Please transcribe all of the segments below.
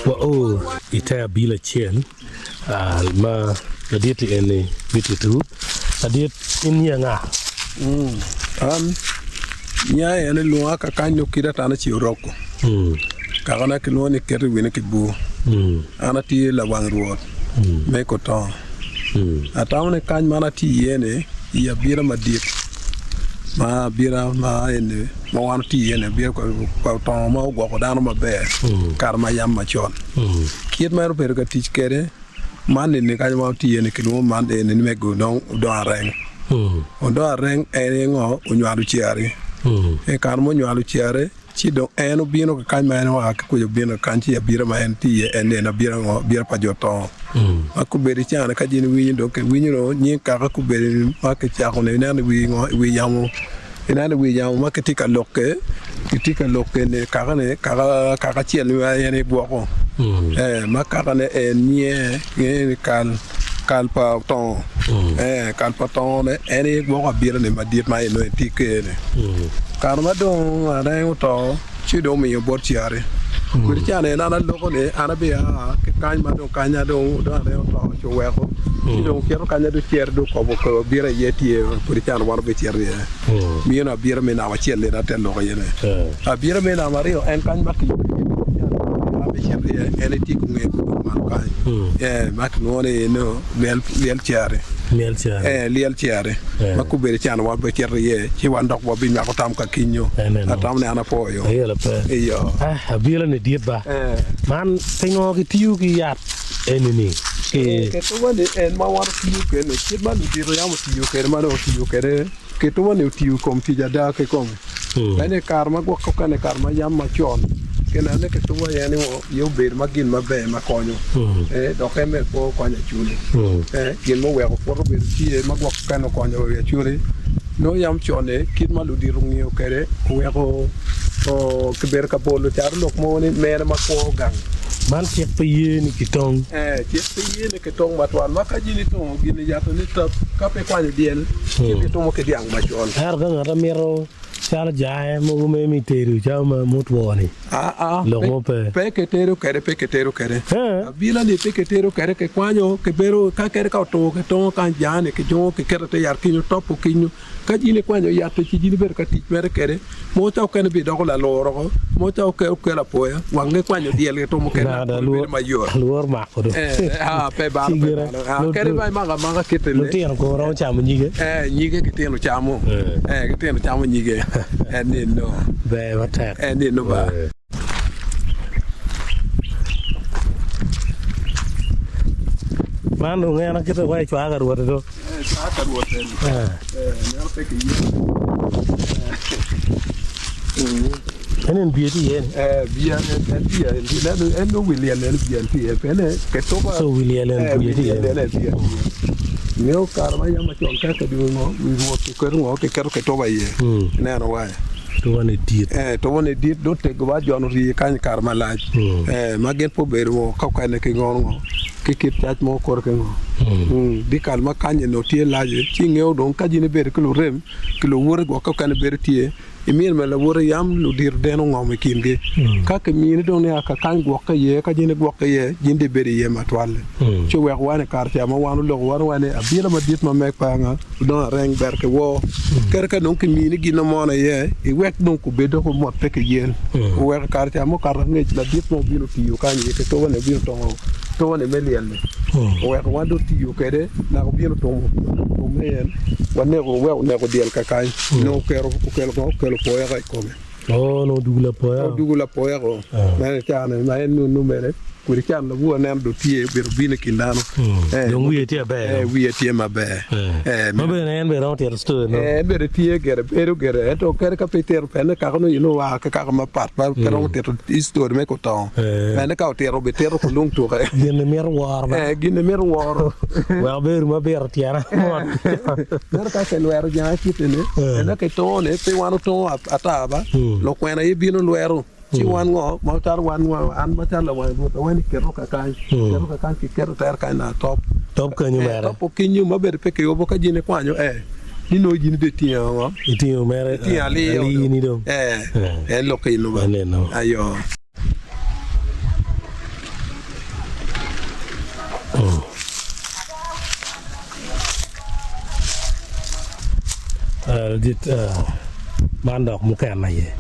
Wao i te abila acel ma ladit-ti eni bitito. Ladit, in nyingi anga? An nyinga en lwonga kakany nyo kit atana ci oroko. Kakana kilwongo ni keto i wine ki bur. An atye lawang rwot me Kotongo. Atamo ni kany ma an atye iye-ni i abita madit ma abita ma eni ma wan watye iye-ni abita pa otongo ma ogwoko dano maber kare ma yam macon. Kit ma en obedo ka tic kwede man eni kany ma watye iye-ni kilwongo man eni ni me odongo areng. Odongo areng en aye ngo onywalo cere. I kare ma onywalo cere Ci dong en obino ki kany ma en oa ki kwede obino kany ci abita ma en tye iye en ni en abita ngo? Abita pa jo tongo. Ma kobedo i caa-ni ka in iwinyo dong kiwinyo dong nying kaka kobedo ma kicako ni ineno i wi ngo i wi yamo ineno i wi yamo ma kitye ka lok-ki kitye ka lok-ki ni kaka-ni kaka kaka acel ma en egwoko ee ma kaka-ni en nyinge nge ni kal kal pa otongo ee kal pa otongo-ni en aye gwoko abita-ni madit ma en nongo etye kwede-ni. Kare ma dong areng oto, ci dong omiyo bot cere. Kodi ca ni en an aloko ni an abia ki kany ma dong kanya dong dong areng oto ci oweko ci dong ocito kanya dong cere dong okobo kobo abita iye tye kodi ca ni wan obicito iye. Mino abita me namba acel eni ate loko iye ni. Abita me namba aryo en kany ma kiyubo iye kodi ca ni an abicito iye en aye tye kunge malo kany ma kilwongo ni lyel cere. Lyel cere. Eh. Ma kobedo can wa bicito iye, ci wan dok wabinywako tam ka kinyo. Eneno. Atamo ni an apwoyo. Ayelo pe. Iyo. Ah, abila ni dit ba. Eh. Man pingo kitiyo ki yat eni-ni ki. Ketowa ni en ma wan otiyo kwede-ni, kit ma ludito yam otiyo kwede ma dong otiyo kwede, ketowa ni otiyo i kom tic ada kikome. Ento i kare ma gwok okene i kare ma yam macon, kineno ni kitubo aye ni aye obedo ma gin maber ma konyo, dok en bene pe okonyo Acholi. Gin ma oweko pwod obedo tye ma gwok okene okonyo wi Acholi, nongo yam con-ni kit ma ludito ongiyo kwede oweko kibedo ka bolo carolok mogo ni mere ma kwo gang. Man cik pe ye ni kitong. Cik pe ye ni kitong matwal ma ka jin itongo gin iyato ni tap ka pe ikwanyo dyel ci ibitumo ki dyang macol. Ento ka ngat mito calo jange mogo me me tedo calo ma mutwo ni lok mo pe. Pe kitedo kwede pe kitedo kwede. Abila ni pe kitedo kwede kikwanyo kibedo ka kadi ka otur kitongo kany jange ni kijungo kiketo ite yat kenyo topo kenyo. Ka in ikwanyo yat-ti ci in ibedo ka tic mere kwede, mo ca okene bidoko lalur oko, mo ca okelo apoya, wang gikwanyo dyel gitumo kene Naka kulu bedo mayot. Lworo mako do. Eh, ah, pe balo, Ci pe gire, balo. Ah, kadi ba imako amaka kite-ni. Lutino kono romo camo nyige. Eh, nyige gitino camo. Eh, gitino camo nyige. En nino. Ber matek. En nino ba. Man dong en akite wa i cwaka ka rwote do. En en biye tye iye ni. So wi lyel en biye tye iye ni. Nio kare ma yam macon ka kidwongo ngo wi rwot kiketo ngo kiketo kituba iye ineno wa. Tubone dit. Ee, tubone dit dong tego ba jon orye kany i kare malac. Ee, ma gin pe obedo ngo ka okene ki ngono ngo ki kit cac mo kore ki ngo. Dikal ma kany eni tye lac-ci, ci ingeyo dong ka in ibedo ki lurem ki luwoti gwok ka okene bedo tye, imyero me lawote yam ludito deno ngom i kingi. Ka kimini dong ni a ka kany gwokke iye, ka in igwokke iye, in dong ibedo iye matwal-li. Ci oweko wan i kare ca ma wan oloko wan wa ni abila madit ma meg panga dong areng ber ki wor. Kadi ka dong kimini gin mo iye, iwek dong kubed dok omot pe ki yen. Oweko i kare ca mukato angec ladit mo obino otiyo kany iye ki tubone obino tongo tubone me lyel-li. Oweko wan dong otiyo kwede naka obino tumo tumme en waneko oweko oneko dyel kakany nongo okelo okelo poyaka i kome. Oo, nongo odwogo lapoya. Odwogo lapoya ko. Meno i caa-ni ma en nongo mere kodi can labwor aneno dong tye obedo obino i kin dano. Dong wiye tye aber. Eh, wiye tye maber. Eh, ma bene en bene romo tito story no. En bene tye gire, bedo gire, ento kadi ka pe itito pene kaka nongo in oa ki kaka mapat ma pe romo tito story me kutongo. Pene ka otito obitito kulung tuke. Gin-ni mito woro ba. Eh, gin-ni mito woro. Wek obed mabito tyena mot. Meno ka kilwero jange kite-ni, ento kitongo-ni pe wan otongo ata ba, lukwena aye bino lwero. Ci wan ngo ma calo wan ngo an macalo lawang Rwot awaco ni keto kakany, keto kakany kiketo tere kany na top. Top kenyo Eh, mere. top okinyo ma bedo pe kiyubo ka jin ikwanyo eh ni nongo jin dong itingo ngo? Itingo mere Itingo aliyo alii ni dong. Eh, Eh. en lok eno ba. Aneno. Ayo. Ladit man dok mukene aye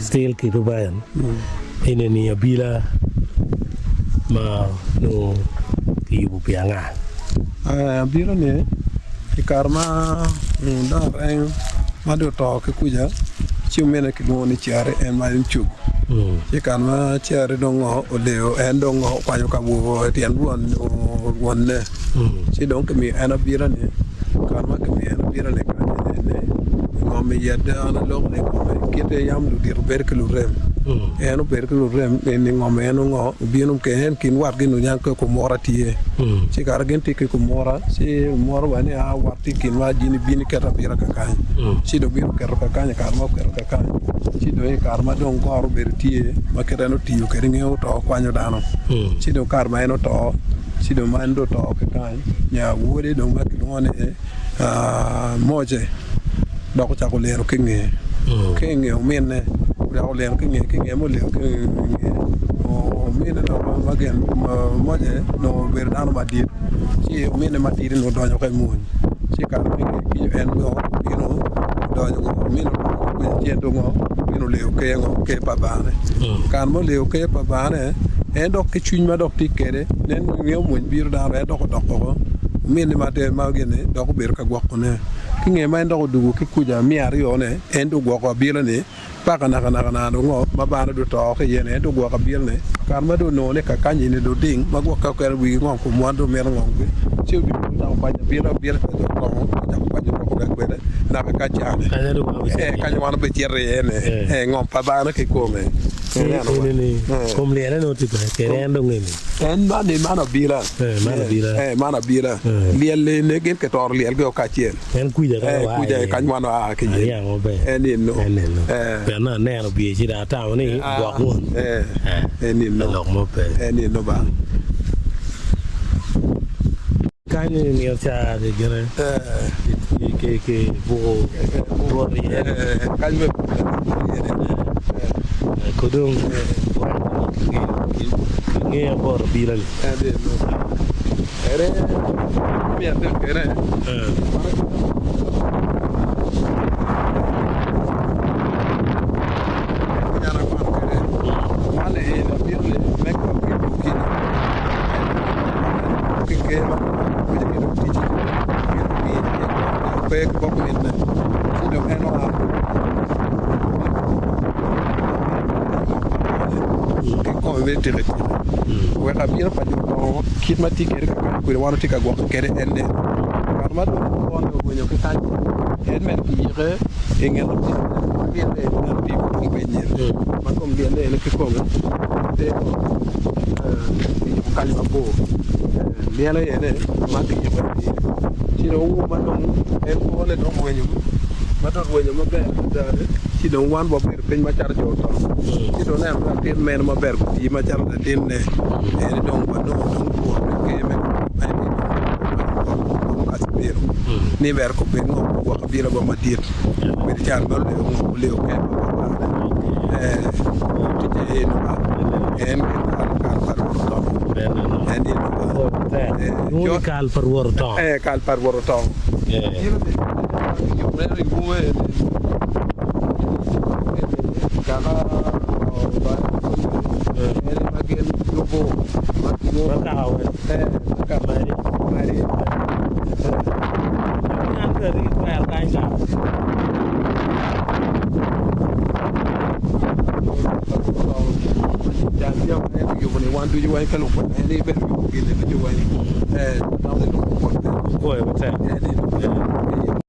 still ki Ruben eni ni abila ma nongo kiyubo pi anga? Abila ni i kare ma dong areng ma dong oto ki kuca ci omine kilwongo ni Cari en ma en cogo ci i kare ma Cari dong oleyo en dong okwanyo ka woko i tyen wonne ci dong kimiyo en abila-ni kare ma kimiyo en abila-ni kany-ni ngom i yadde an aloko ni ngom kite yam ludito bedo ki lurem en obedo ki lurem ni ngom en ongo obino en kin watgi nongo niang ka kumura tye ci kare gin tye ki kumura ci omura owaco ni aa wat tye i kinwa in ibin iket abila kakany ci dong obino oketo kakany i kare ma oketo kakany ci dong i kare ma dong goro obedo tye ma kite en otiyo kwede nge oto okwanyo dano ci dong kare ma en oto ci dong ma en dong oto kakany nya wode dong ma kilwongo ni Moce dok ocako liro ki nge ki nge ominne ocako liro ki nge ki nge ma oliro ki nge ominne dok ma gin Moce onongo obedo dano madit ci ominne matidi onongo odonyo ka i mony ci i kare me nge en dong obino odonyo ominne odonyo ci en dong obino oleyo ker ngo ker pa abane kare ma oleyo ker pa abane en dok ki cwiny ma dok tye kwede nen ngeyo mony biro dano en dok odok woko ominne ma gin-ni dok obedo ka gwokone. Ki nge ma en dok odwogo ki kuca miya aryone, en dong ogwoko abila-ni paka nakanaka dong ngo ma bana dong oto ki iye-ni, en dong ogwoko abila-ni. Kare ma dong onongo ni kakany eni dong ding ma gwok ka okelo wigi ngom kom wan dong mito ngomgi, ci odwogo ocako kwanyo abila, abila ca dong okongo ocako kwanyo gwoko bene kwede naka ka cani. Kanya wan obecito iye-ni, ngom pa bana kikome. Eni kom lyelle nongo tye kwede, kede en dong eni. En man ni man abila. Eh, man abila. Eh, man abila. Lyel-li ne gin kitoro lyelgi o kacel. En kuca kany Eh, oa kuca iye. kany wan oa ki iye. Aniang maber. En eno. En eno. Eh. Pien aneno bye ci dong atamo ni gwok wun. Eh, Eh, en eno. lok mo pe. En eno ba. Kany ni nino ca gire Eh. ki ki buko rwot iye. Eh, kany me buko rwot iye. Eh, ko dong kingeyo bot abila ni. En eno. Ere miya tek ere. Eh. Nyana kwan kede. Man en abila me ka kino. Wek abino pa jo odongo kit ma tye kwede kakany kwede wan watye ka gwoko kwede en ni ngat ma dong kwone orwenyo ki kany en mere kiyike i nget lyelle en tye tung pe anyim ma kom lyelle ene kikome tye kiyubo kany mabor lyel aye ma kiyubo atir ci dong owor ma dong en kwone dong orwenyo ma dong orwenyo maber adada ci dong wan wabedo piny macalo jo oto ci dong oneno ni latin meno maber gutii macalo latinne en dong wanongo dong twon me ker me ni ber kobed ngo gwoko abila mo madit obedo cal ma oleyo ker pa babane en Kal pa Rwot otongo. Kal pa Rwot otongo. Pwoyo matek.